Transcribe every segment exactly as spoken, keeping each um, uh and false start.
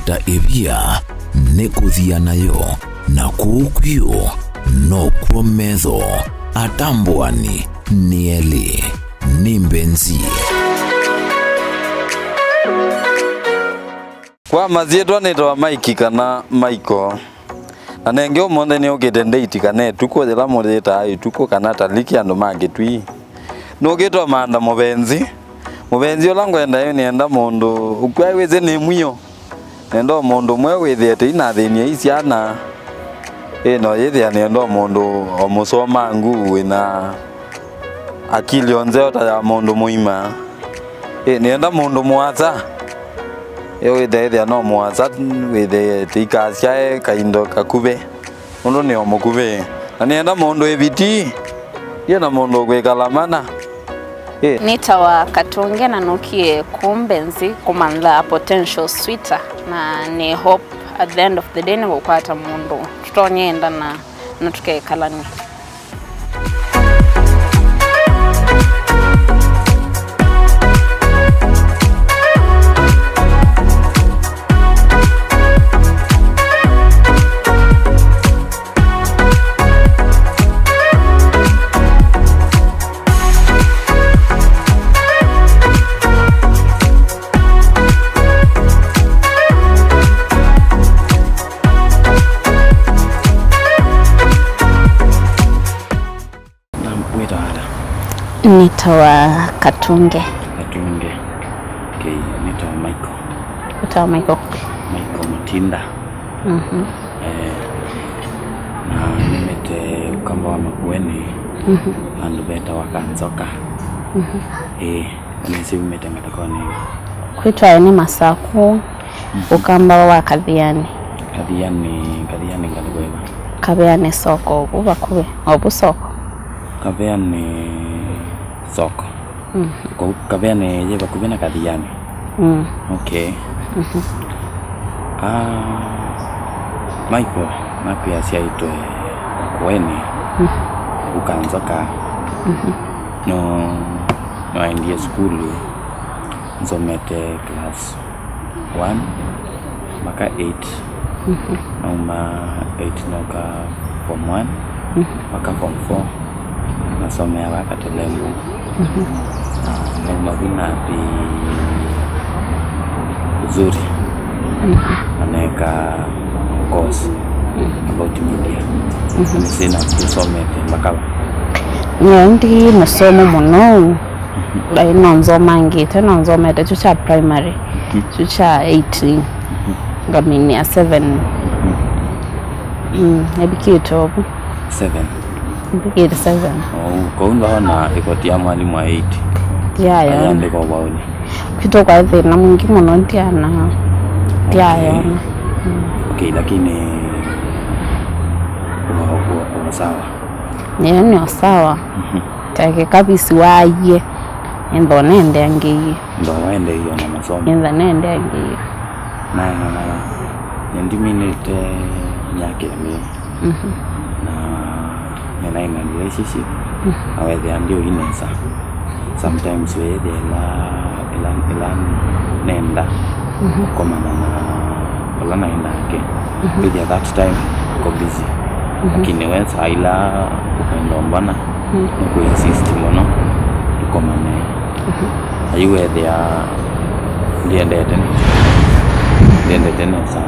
Ta ĩvia nĩ kũthia nayo, na kũu kwio nokw'o metho atambũani nĩ elĩ. Nĩ mbenzi. Kwa masyĩtwa nĩtawa Mike kana Michael. Na nenge ũmũnthĩ nĩũkĩte ndĩiti kana ĩtukũ yĩla mũyĩtaa ĩtukũ kana taliki andũ ma Kĩtui. Nũkĩte ũmantha mũvenzi. Mũvenzi ũla ngwenda ĩ nĩenda mũndũ ũkw'a wĩsĩ nĩ mwĩo. Nĩenda o mũndũ ũmwe wĩthĩe tei na athĩnie i syana. Ĩ no yĩthĩa nĩenda o mũndũ o mũsomangu wĩna akili o nzeo ta ya mũndũ mũima. Ĩ nĩenda mũndũ mũasa. Ĩ wĩthĩa ĩthĩa no mũasa wĩthĩe tĩikasyae kaindo kakuvĩ. Nũndũ nĩ o mũkuvĩ. Na nĩenda mũndũ ĩviti. Ndienda mũndũ ũkwĩkala mana. Ĩ. Nĩtawa Katunge na nũkie kũmbenzi kũmantha potential sweeter, na nĩ hope at the end of the day nĩngũkwata mũndũ tũtonyeendana na tũkekalany'a. Na wĩtawa ata? Nĩtawa Katunge. Katunge. Okay, nĩtawa Michael. Nĩtawa Michael. Michael Mutinda. Mhm. Eh, na nĩmĩte Ũkamba wa Makueni, mhm, vandũ vetawa Kanzoka. Mhm. Ĩĩ, nĩsĩ umĩte ngathĩkonĩ. Kwĩtwa nĩ Masaku. Mhm. Ũkamba wa Kathiani. Kathiani, Kathiani ngalĩ kwĩva? Kathiani soko, vu vakuvĩ, o vu soko. Kathiani soko. Mm. Kũu Kathiani yĩ vakuvĩ na Kathiani? Mm. Okay. Mhm. Ah, Michael, nakwĩa asyaĩtwe Makueni, mhm, Ukanzoka. Mhm. No, no aendie sukulu, nsomete class one mpaka eight. Mhm. Nauma eight noka form one, mhm, mpaka form four. Nasomea vaa Katelembu. Mhm. Na nauma vu nathi Uzuri. Mhm. Na neeka course, mhm, about media. Mhm. Nĩsĩ na nĩsomete mpaka va? Nyie ndi mũsomo mũno. Mhm. Ai, no nzomangĩte, no nzomete kyu kya primary, mhm, kyu kya eight. Mhm. Ngaminia seven. Mhm. Mm, evikĩte ovu. Seven? Evikĩte seven. Oh, kwoou ndwaona ĩkoti ya mwalimũ wa eight? Ndiayona. Ayandĩka ũvaũnĩ. Kwitũ kwaĩ thĩna mwingĩ mũno, ndiana, ndiayona. Okay. Mm. Okay, lakini uko, uko, uko sawa? Nĩyo nĩ o sawa. Mhm. Take kabisi waie, ĩntho nendeangĩie. Ĩntho waendeeie na masomo. Ĩntho nendeangĩie. Na nĩndiminĩte myaka ĩlĩ. Mhm. Na nĩnaĩ na relationship, mhm, na wethĩa ndiũi nesa. Sometimes wĩĩthĩa ĩla, ĩla, ĩla nenda, mhm, kũkomana na ũla naĩ nake. Mhm. Wĩthĩa that time ako busy. Mhm. Lakini we saa ila ũkwenda ũmbona, mm, nĩkũinsist mũno tũkomane. Mhm. Na yu wethĩa ndiendete nesa. Ndiendete nesa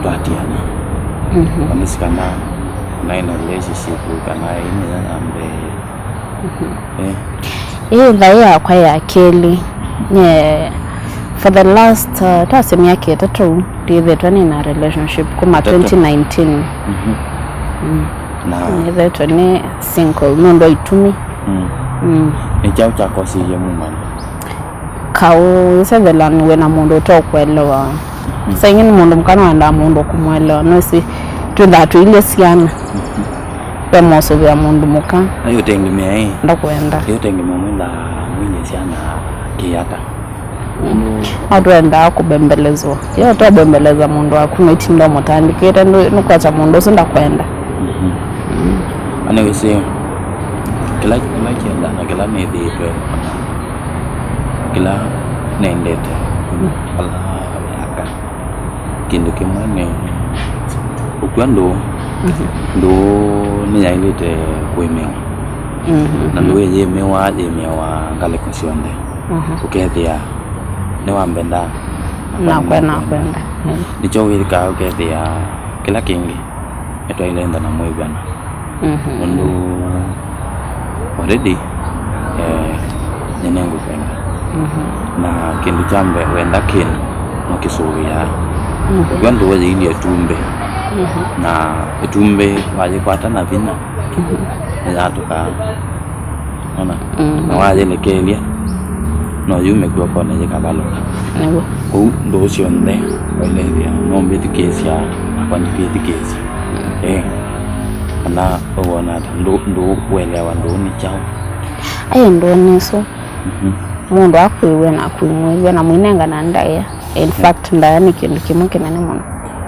twatiana. Mhm. Onesi kana naĩ na relationship kana ĩnĩ ya mbee. Mhm. Eh. Ĩĩ, thaĩ yakwa ya kelĩ. Eh, for the last, uh, twasye myaka ĩtatũ, ndĩthĩtwe nĩ na relationship kuma ĩtatũ? Twenty nineteen. Mhm. Mm. Na nĩthĩtwe nĩ single nũndũ wa itumi. Mm. Mm. Nĩ kyaũ kyakosiie mumane? Kaũ, ĩsethela wĩ na mũndũ ũteũkũelewa. Mhm. Saa ingĩ nĩ mũndũ mũka nĩwendaa mũndũ ũkũmũelewa. Nũĩsĩ twĩthaa tũilye syana. Mhm. Ve mosũvĩa mũndũ mũka. Na yu ũtengemea ĩ? Ndakwenda. Yu ũtengemea mwĩtha mwĩlye syana kĩata. Mm. No twendaa kũbembelezwa. Yo ũtebembeleza mũndũ waku, no itinda ũmũtandĩkĩte, nũ-, nũkwasya mũndũ ũsu ndakwenda. Mhm. Mm. Anĩwĩsĩ, kĩla, kĩla kĩenda na kĩla nĩthĩĩtwe, kĩla nendete, mm, ala Kĩndũ kĩmwe nĩ ũkw'a ndũũ. Mhm. Ndũũ nĩyaĩlĩte kũĩmĩwa. Mhm. Na ndũũ ĩyĩmĩwa, yĩmĩawa ngalĩko syonthe. Mhm. Ũkethĩa nĩwambenda. Nakwa nakwenda. Mhm. Nĩkyo wĩkaa ũkethĩa kĩla kĩngĩ nĩtwaĩle enda na mwĩw'ano. Mhm. Nũndũ already, eh, nyie nĩngũkwenda. Mhm. Na kĩndũ kya mbee, wenda kĩndũ, no kĩsũvĩaa. Mhm. Ũkw'a ndũũ yĩilye ĩtumbĩ. Mhm. Na ĩtumbĩ wayĩkwata na vinya, mhm, nĩyatũkaa. Ona, mm, na wayĩlekelya, no yume kw'okonĩ yĩkavalũka. Nĩw'o. Kwoou ndũũ syonthe wailethĩa, no mbĩthukĩĩsya, nakwa ndikwĩthukĩĩsya. Mm. Eh, kana ũwona ata? Ndũ-, ndũũ, ũelewa ndũũ nĩ kyaũ? Aĩ ndũũ nĩ isu. Mhm. Mũndũ akwĩw'a na kwĩmwĩw'a na mwĩnengana ndaĩa. In fact, ndaĩa nĩ kĩndũ kĩmwe kĩnene mũno.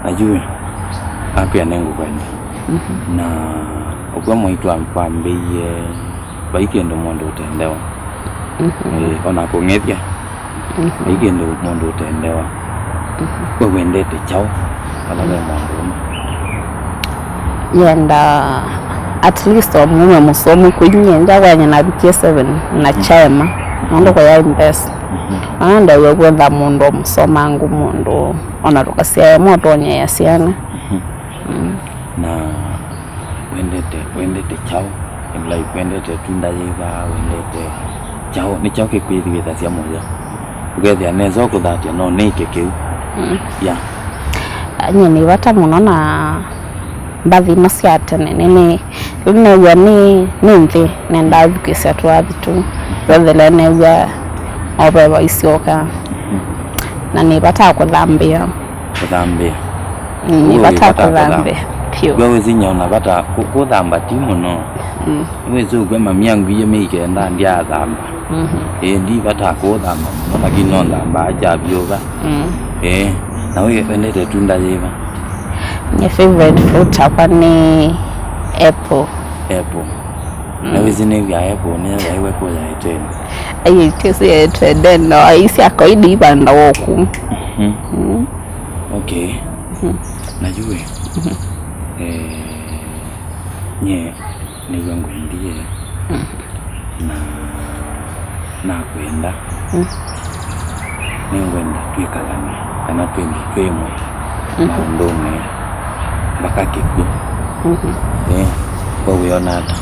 Ayuwe, akwĩa nĩngũkwenda. Mhm. Na ũkw'a mwaitũ wambĩie Vai kĩndũ mũndũ ũtendewa. Mhm. Ĩĩ, ona kũng'ethya. Mhm. Vai kĩndũ mũndũ ũtendewa. Mhm. We wendete kyaũ vala ve mũndũ ũmwe? Yenda at least o mũũme mũsomu kwĩ nyie, nja kwanya navikie seven na, mm, kyaema, nũndũ, mhm, kwaya mbesa. Mhm. Ona ndew'a kwetha mũndũ mũsomangu, mũndũ ona tũkasyae motonyea syana. Mhm. Mm. Na wendete, wendete kyaũ in life? Wendete ĩtunda yĩva? Wendete kyaũ? Nĩ kyaũ kĩkwĩthĩwĩthasya mũyo? Ũkethĩa nesa ũkũthatya, no nĩke kĩu. Mm. Ya. Nyie nĩ vata mũno na mbathi ino sya tene. Nĩ, nĩ, nĩw'a nĩ, nĩ nthĩ, nendaa ĩthukĩĩsya tũathi tũu. Yothele nĩw'a oveva isyoka. Mm. Na nĩ vata kũthambĩa. Kũthambĩa. Mm, nĩ vata kũthambĩa vyũ. Wĩsĩ nyie ona vata kũ-, kũthamba ti mũno. Mm. Wĩsĩ ũkw'a mami angwie mĩi kenda ndyaathamba. Mhm. Ĩĩ, ndi vata kũthamba mũno, lakini no nthambaa kya vyũva. Mm. Ĩĩ, na wĩ wendete ĩtunda yĩva? My favorite fruit yakwa nĩ apple. Apple. Na, mm, wĩsĩ nĩw'a apple nĩyo yaĩwe kũya ĩtende? Ai, ĩtĩsĩ ya ĩtende, no, isi ya kawaida ivanda woku. Mhm. Mm. Okay. Mhm. Na yu we, mhm, eh, nyie nĩw'a ngwendie, mhm, na nakwenda, mhm, nĩngwenda twĩkalane kana twĩmbe twĩ ĩmwe, mhm, maũndũnĩ mpaka kĩkw'ũ. Mhm. Eh, we wĩona ata?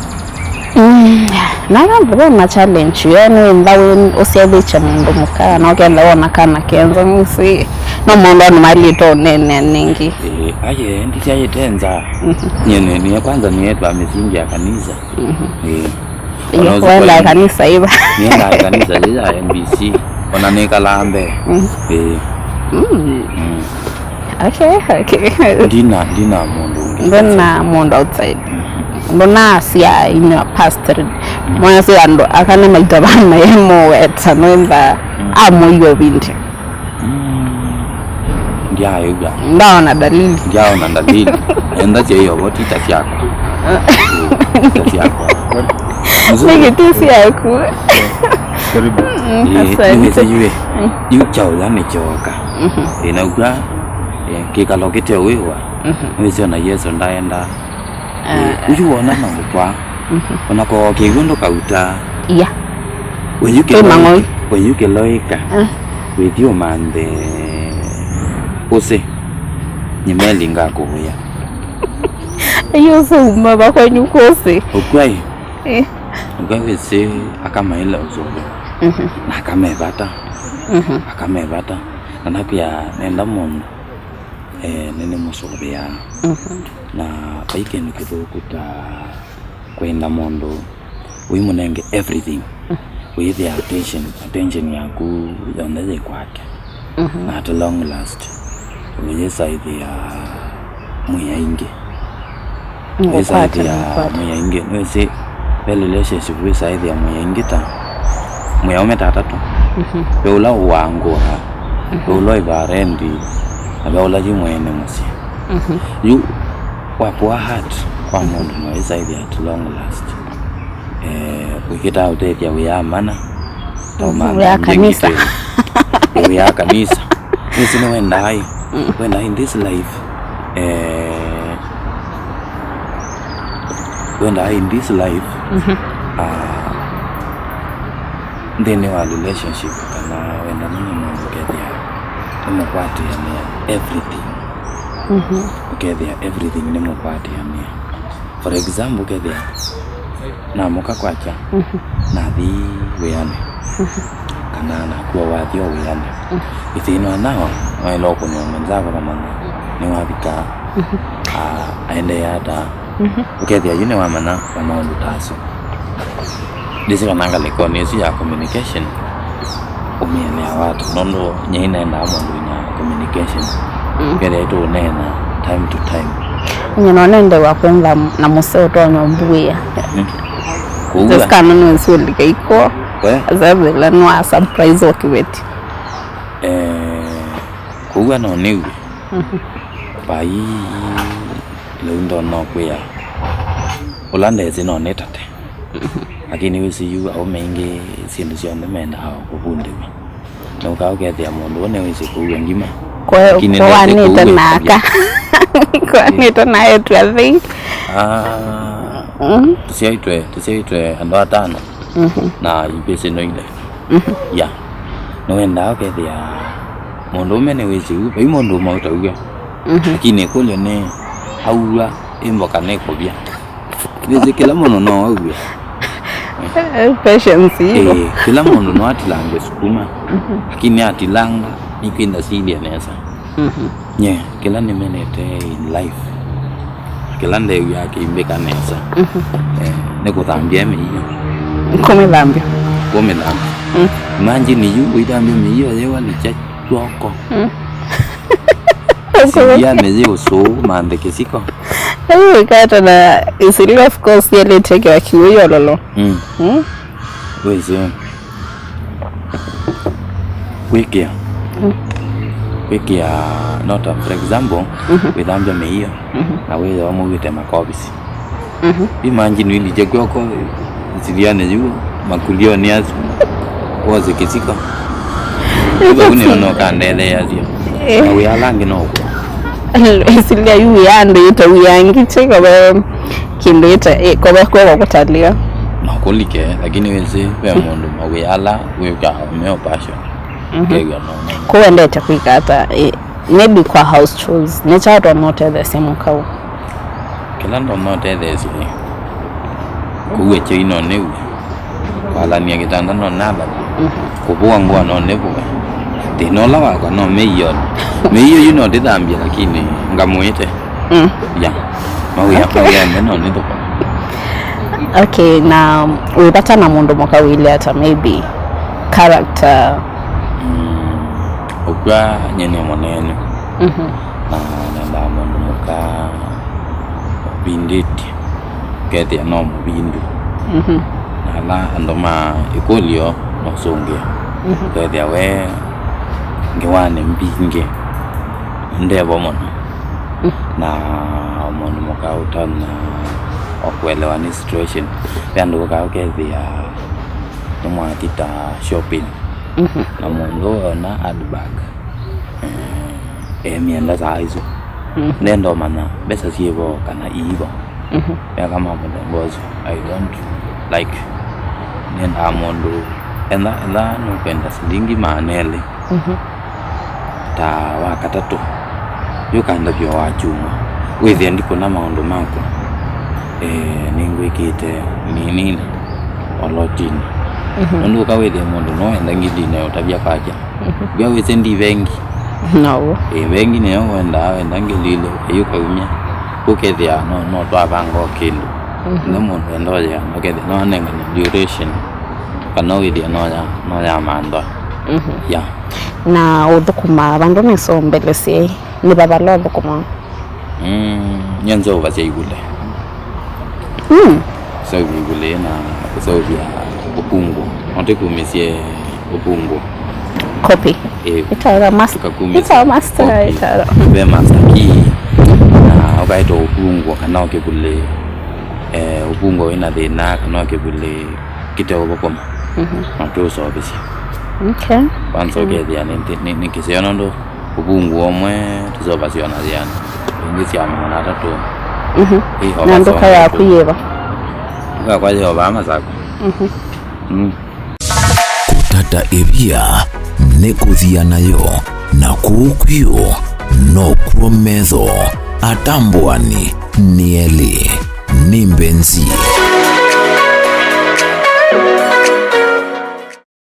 Mm, na ve ma challenge yo nĩwĩntha wĩ ũsyaĩthĩtye mũndũ mũka, na ũkenda wona kana kenza, nĩsĩ no mũndũ nĩmaĩlĩte ũneenea nĩngĩ. Ĩĩ, aye, ndisyaĩte nza. Mhm. Nyie nĩ, nĩ kwanza nĩetwa mĩsingi ya kanisa. Mhm. Ĩĩ. Ĩĩ, ona ũsu wendaa kwa kanisa ĩva? Nĩendaa kanisa yĩ ya M B C. Ona nĩkalaa mbee. Mhm. Ĩĩ. Mm. Mm. Okay, okay. Ndina, ndina mũndũ ũngĩ. Ndina mũndũ outside. Mhm. Ndunasya in your past. Mhm. Mwana sio andũ akana maita vana ye moweta, nwenda, mm, amoyo vindi. Mm. Ndyaĩw'a. Ndaona dalili. Ndyaona dalili. Enda sya iyo voti ta syakwa. Ta syakwa. Nĩkĩ ti syaku? Karibu. Mm, eh, asante. Nĩwĩsĩ yu, mm, yu kyaũya nĩkyoka. Mhm. Ĩĩ, na ũkw'a, eh, kĩkalo kĩte ũĩwa. Mhm. Nĩwĩsĩ ona Yesũ ndaenda. Ah. Eh, ũyu wona na ngũkwa. Mhm. Ona koo kĩw'ũ ndũkauta. Iya. Wĩyũkĩloĩka. Wĩyũkĩloĩka. Ah. Wĩthi ũmanthe. Ũsĩ. Nyimeli ngakũĩa. Iyo ũsĩ uma vakwa nyuko ũsĩ. Ũkwai. Eh. Ũkwai wĩsĩ akamaĩle ũsũvĩ. Mhm. Na akamevata. Mhm. Akamevata. Na nakwĩa nenda mũndũ, eh, nĩnĩmũsũvĩaa. Mhm. Na vai kĩndũ kĩthũku ta kwenda mũndũ ũimũnenge everything. Mhm. Wĩthĩa attention, attention yaku yonthe yĩ kwake. Mhm. Na at long last, ũyĩsaĩthĩa mwĩ aingĩ. Ngũkwata, ngũkwata. Wĩsaĩthĩa mwĩ aingĩ. Nĩwĩsĩ, ve relationship wĩsaĩthĩa mwĩ aingĩ ta mwĩ aũme ta atatũ. Mhm. Ve ũla ũwangũaa, mhm, ve ũla ũĩvaa rendi, na ve ũla yu mwene mũsyĩ. Mhm. Yu wakũa hurt kwa mũndũ, no wĩsaĩthĩa at long last, eh, wĩkĩtaa ũtethya wĩa mana. Ta, mhm, ũmantha wĩa kanisa. Wĩa kanisa. Nĩsĩ nĩwendaa ĩ. Mm. Wenda in this life, eh, wenda in this life, Mhm. ah, nthĩnĩ wa relationship kana wendani na mũndũ ũkethĩa nĩmũkwatĩanĩa everything. Mhm. Ũkethĩa everything nĩmũkwatĩanĩa. For example, ũkethĩa namũka kwakya, Mhm. nathi wĩanĩ, Mhm. kana nakua wathi o wĩanĩ. Mhm. Ĩthĩnwa nao, waĩla ũkũnĩwa mwenzako kamanya nĩwavika, Mhm. a-, aendeea ata. Mhm. Ũkethĩa yu nĩwamanya na maũndũ ta asu. Ndĩsĩ kana ngalĩkonĩ ĩsu ya communication ũmĩeleawa ata, nũndũ nyie nĩnendaa mũndũ wĩna communication. Mm. Kethĩa tũũneena time to time. Nyie no nendewa kwĩntha na mũseo ũtonya ũmbuĩa. Mm. Kũua. Just kana nĩwĩsĩ ũlika iko. We. Azavĩla nwa surprise o kĩveti. Eh, kũua no nĩw'e. Mhm. Vai lĩu ndonya kwĩa ũla ndesĩ no nĩtate. Mhm. Lakini wĩsĩ yu aũme aingĩ syĩndũ syonthe mendaa kũvundĩw'a. Na ũkaa ũkethĩa mũndũ ũũ nĩwĩsĩ kũua ngima. Kwe-, lakini kwanĩte naka. Kwanĩte na etu athei. Ah, Mm. tũsyaĩtwe, tũsyaĩtwe andũ atano. Mhm. Na ivĩsĩ noile. Mhm. Ya. Nĩwendaa ũkethĩa mũndũũme nĩwĩsĩ yu, vai mũndũũme ũtauw'a. Mhm. Lakini ĩkũlyo nĩ, aua ĩ mboka nĩ kũvya. Nĩsĩ kĩla mũndũ no aue. Patience ĩvo. Eh, kĩla mũndũ no atilange sukuma. Mhm. Lakini atilanga, nĩkwĩnda silya nesa. Mhm. Nye, kĩla nĩmenete in life, kĩla ndeew'aa kĩimbĩka nesa, Mhm. eh, nĩ kũthambya mĩio. Kũmĩthambya. Kũmĩthambya. Mm. Imagine yu ũithambya mĩio yewa nĩ kya kyoko. Mm. Silianĩ yĩ ũsũũ, manthe kĩsiko. Ĩĩ, kata na isili, of course, yelĩte kĩwa kiw'ũ yololo. Mm. Mm. Wĩsĩ. Kwĩkĩa. Mm. Kwĩkĩa, not a, for example, Mhm. wĩthambya mĩio, Mhm. na wĩthĩwa mũw'ĩte makovisi. Mhm. Imagine wĩlikye kw'oko, silianĩ yu, makulyonĩ asu, wose kĩsiko. Ĩvau nĩyo no kandetheeasya. Eh. Na wĩa ala angĩ no ũkũ. Ĩsilia yu wĩa andũ ĩta wĩa angĩ, kĩndũ ĩta, eh, kove kw'oko kũtalĩa. No kũlike, lakini wĩsĩ ve mũndũ mawĩa ala wĩkaa ũmeo passion. Mhm. Kew'a no, no, no. Kũwendete kwĩka ata, eh, maybe kwa house chores, nĩ kyaũ ũtonya ũtetheesya mũka ũũ? Kĩla ndonya ũtetheesya, ĩ, kũua kyai no nĩue, kwalania kĩtanda no nalanie, Mhm. kũvũa ngũa no nĩvũe. Thĩna ũla wakwa no mĩio. Mĩio yu no ndĩthambye, lakini ngamũĩte. Mm. Ya. Mawĩa, Okay. mawĩa onthe no nĩthũkũme. Okay, na wĩ vata na mũndũ mũka ũilye ata, maybe character? Mm, ũkw'a nyie nĩ mũneenu. Mhm. Na nendaa mũndũ mũka ũvindĩtye, ũkethĩa no mũvindu. Mhm. Na ala andũ ma ĩkũlyo masũngĩa, Mhm. ũkethĩa we ngewanĩ mbingĩ ndevo mũno. Mm. Na mũndũ mũka ũtonya o kũelewa nĩ situation. Ve andũ ũkaa ũkethĩa nĩmwathi ta shopping. Mhm. Na mũndũ ũũ ona handbag, eh, emyenda saa isu. Mhm. Ndenda ũmanya mbesa syĩvo kana iivo. Mhm. Meka ma mũthemba ũsu, I don't like. Nendaa mũndũ, etha, etha nũkwenda silingi maana elĩ, Mhm. ta wa katatũ, yũkandavya wa kyumwa, wĩthĩa ndikũna maũndũ makwa, eh, nĩngwĩkĩte ninini o lotinĩ. Mhm. Nũndũ ũka wĩthĩa mũndũ no enda ngili na ũtavya kwakya. Mhm. Ngwĩa wĩsĩ ndi vengi. No. Ĩ, vengi nĩyo wendaa, wenda ngili ilĩ, ũkayũka umya. Ũkethĩa no, no twavanga o kĩndũ. Mhm. Nĩ mũndũ enda ũyea, ũkethĩa no anengane duration. Kana wĩthĩa no ya, no ya manthwa. Mhm. Ya. Na ũthũkũma vandũ nĩso mbele syai, nĩ vavala ũthũkũma? Mm, nyie nzeũvasya ivule. Mm. Kũseũvya ivule na kũseũvya ũkungũ. No tĩkumĩsye ũkungũ. Copy. Eh, ĩtawa master. Tũkakumĩsya ĩtawa master, copy. Ĩtawa. Ve master key. Na ũkaĩtwa ũkungũ kana o kĩvule, eh, ũkungũ wĩna thĩna kana o kĩvule kĩteũthũkũma. Mhm. Na tũũseũvĩsya. Okay. Kwanza ũkethĩa nĩ, nĩ, nĩ kĩseo nũndũ Ũvungu ũmwe tũsova syona yĩana, ingĩ sya magana atatũ. Mhm. Na nduka yaku yĩva? Nduka yakwa yĩovaa Masakũ. Mhm. Mm. Kũtata ĩvia nĩ kũthia nayo, na kũu kwio nokw'o metho atambũani nĩ elĩ. Nĩ mbenzi.